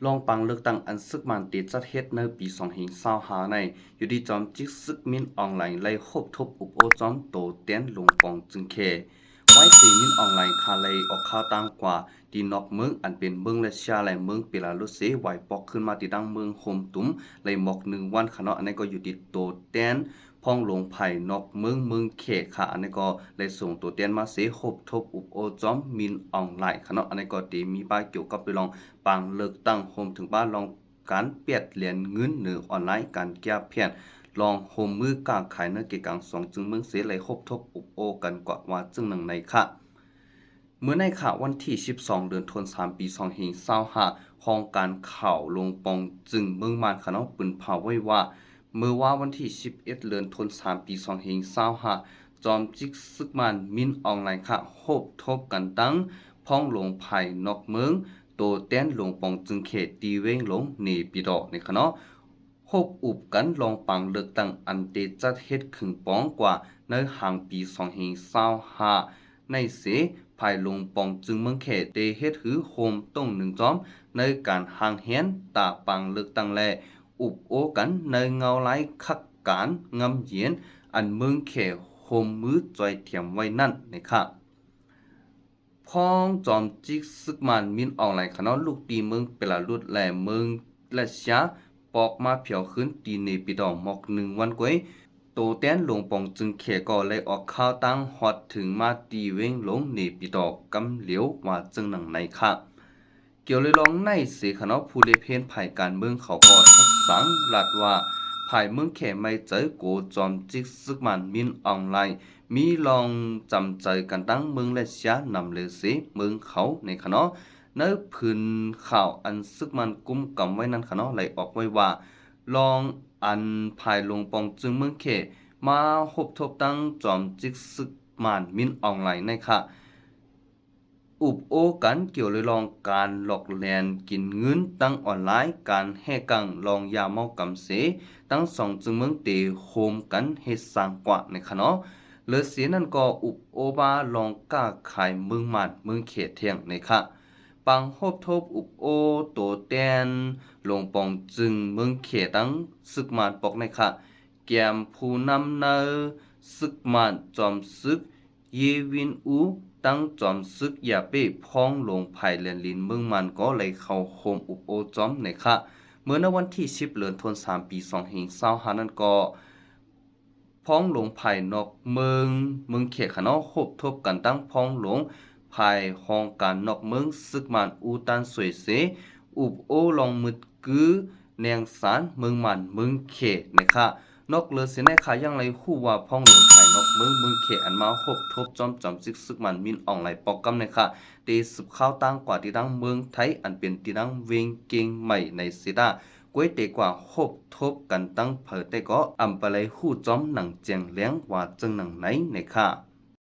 ລອງປາງເລືອກຕັ້ງອັນຊຶກມານເຕຈັດເຮັດໃນປີສອງພັນຊາວຫ້າໃນ ຢູ່ທີ່ຈອມຈິກຊຶກມິນອອງລາຍໄດ້ຮົບທົບອຸບໂອ້ຈອມໂຕແທນຫຼວງປອງຈຶງແຂ ໄວ້ເສຍມິນອອງລາຍຄາໄດ້ອອກຂ່າວຕ່າງກວ່າ ທີ່ນອກເມືອງ ອັນເປັນເມືອງຣັດເຊຍ ແລະ ເມືອງເບລາຣຸດເສ ໄຫວ້ປອກຂຶ້ນມາທີ່ຕັ້ງເມືອງໂຮມຕຸມ ໄດ້ໝອກໜຶ່ງວັນຂະເນາະ ອັນນີ້ກໍຢູ່ທີ່ໂຕແທນ ພ້ອງຫຼວງພາຍນອກເມືອງ ເມືອງແຂກຂະ ອັນນີ້ກໍໄດ້ສົ່ງໂຕແທນມາເສ ຮົບທົບອຸບໂອ້ຈອມມິນອອງລາຍຂະເນາະ ອັນນີ້ກໍເຕມີປ້າຍກ່ຽວກັບເລື່ອງປາງເລືອກຕັ້ງ ຮວມເຖິງປ້າລອງການປຽດແລນເງິນເໜືອອອນລາຍ ການແກ້ແຜນລອງຮ່ວມມືຄ້າຂາຍໃນເຂດກາງສອງຈຶງເມືອງເສ ໄດ້ຮົບທົບອຸບໂອ້ກັນກວ່າວ່າຈຶ່ງໜຶ່ງໃນຂະ ເມື່ອໃນຂະວັນທີສິບສອງ ເດືອນທັນສາ ປີສອງພັນຊາວຫ້າ ຫ້ອງການຂ່າວຫຼວງປອງຈຶງເມືອງມານຂະເນາະ ປືນພາວໄວ້ວ່າ ເມື່ອວາວັນທີສິບເອັດ ເດືອນທັນສາ ປີສອງພັນຊາວຫ້າ ຈອມຈິກຊຶກມານມິນອອງລາຍຂະ ຮົບທົບກັນຕັ້ງພ້ອງຫຼວງພາຍນອກເມືອງ ໂຕແທນຫຼວງປອງຈຶງແຂກ ທີ່ເວງຫຼວງເນປິດໍໃນຂະເນາະ ຮົບອຸບກັນລອງປາງເລືອກຕັ້ງອັນເຕຈັດເຮັດເຄິ່ງປອງກວ່າໃນຫາງປີສອງພັນຊາວຫ້າໃນເສ ພາຍຫຼວງປອງຈຶງເມືອງແຂກເຕເຮັດຮືໂຮມໂຕ້ງໜຶ່ງຈອມ ໃນການຮ່າງແຮນຕາປາງເລືອກຕັ້ງ ແລະ ອຸບໂອ້ກັນໃນເງົາລາຍຄັກການງາມເຢັນ ອັນເມືອງແຂກຮ່ວມມືຈ່ອຍແຖມໄວ້ນັ້ນໃນຂະ ພ້ອງຈອມຈິກຊຶກມານມິນອອງລາຍຂະເນາະ ລູກທີ່ເມືອງເບລາຣຸດ ແລະ ເມືອງຣັດເຊຍ ປອກມາພຽວຄືນທີ່ເນປິດໍໝອກໜຶ່ງວັນກວ່າ ໂຕແທນຫຼວງປອງຈຶງແຂກກໍໄດ້ອອກຂ່າວຕ່າງຮອດເຖິງມາທີ່ເວງຫຼວງເນປິດໍກຳຫຼຽວວ່າຈັ່ງໜັງໃນຂະ ກ່ຽວເລື່ອງໃນເສຂະເນາະ ຜູ້ເລັບເຫັນພາຍການເມືອງເຂົາກໍທັດສັງລັດວ່າ ພາຍເມືອງແຂກໄມ່ໃຈໂກຈອມຈິກຊຶກມານມິນອອງລາຍ ມີລອງຈຳໃຈກັນຕັ້ງເມືອງຣັດເຊຍນຳເລີເສເມືອງເຂົາໃນຂະເນາະ ໃນຜືນຂ່າວອັນຊຶກມານກຸມກຳໄວ້ນັ້ນຂະເນາະ ໄດ້ອອກໄວ້ວ່າ ລອງອັນພາຍຫຼວງປອງຈຶງເມືອງແຂກ ມາຮົບທົບຕັ້ງຈອມຈິກຊຶກມານມິນອອງລາຍໃນຂະ ອຸບໂອ້ກັນກ່ຽວເລື່ອງການຫຼອກແລນກິນເງິນທາງອອນລາຍ ການແຮກກັ້ງລອງຢາເມົາກຳເສ ທັງສອງຈຶງເມືອງເຕໂຮມກັນເຮັດສ້າງກວ່າໃນຂະເນາະ ເລີເສນັ້ນກໍອຸບໂອ້ວ່າລອງຄ້າຂາຍເມືອງມານເມືອງແຂກແທ້ໃນຂະ ປາງຮົບທົບອຸບໂອ້ໂຕແທນຫຼວງປອງຈຶງເມືອງແຂກ ທັງຊຶກມານປອກໃນຂະ ແກມຜູ້ນຳໃນຊຶກມານ ຈອມຊຶກ ເຢວິນອູ ຕັ້ງຈອມຊຶກຢາເປ້ ພ້ອງຫຼວງພາຍແລນລິນເມືອງມານກໍໄດ້ເຂົ້າໂຮມອຸບໂອ້ຈອມໃນຂະ ເມື່ອໃນວັນທີສິບ ເດືອນທັນສາ ປີສອງພັນຊາວຫ້ານັ້ນກໍ ພ້ອງຫຼວງພາຍນອກເມືອງ ເມືອງແຂກຂະເນາະ ຮົບທົບກັນຕັ້ງພ້ອງຫຼວງພາຍຫ້ອງການນອກເມືອງ ຊຶກມານອູຕານສວຍເຊ ອຸບໂອ້ລອງມືດ ຄືແນງສານເມືອງມານເມືອງແຂກໃນຂະ ນອກເລີເສໃນຂະ ຍັງໄດ້ຮູ້ວ່າພ້ອງຫຼວງພາຍນອກເມືອງ ເມືອງແຂກ ອັນມາຮົບທົບຈອມ ຈອມຈິກຊຶກມານມິນອອງລາຍປອກກຳໃນຂະ ເຕສືບຂ່າວຕ່າງກວ່າທີ່ຕັ້ງເມືອງໄທ ອັນເປັນທີ່ຕັ້ງເວງກຽງໃໝ່ໃນເສຕາ ກວຍເຕກວ່າຮົບທົບກັນຕັ້ງໃຜແຕ່ກໍອຳປະໄລຮູ້ຈອມໜັງແຈ້ງແລງວ່າຈັ່ງໜັງໃນໃນຂະ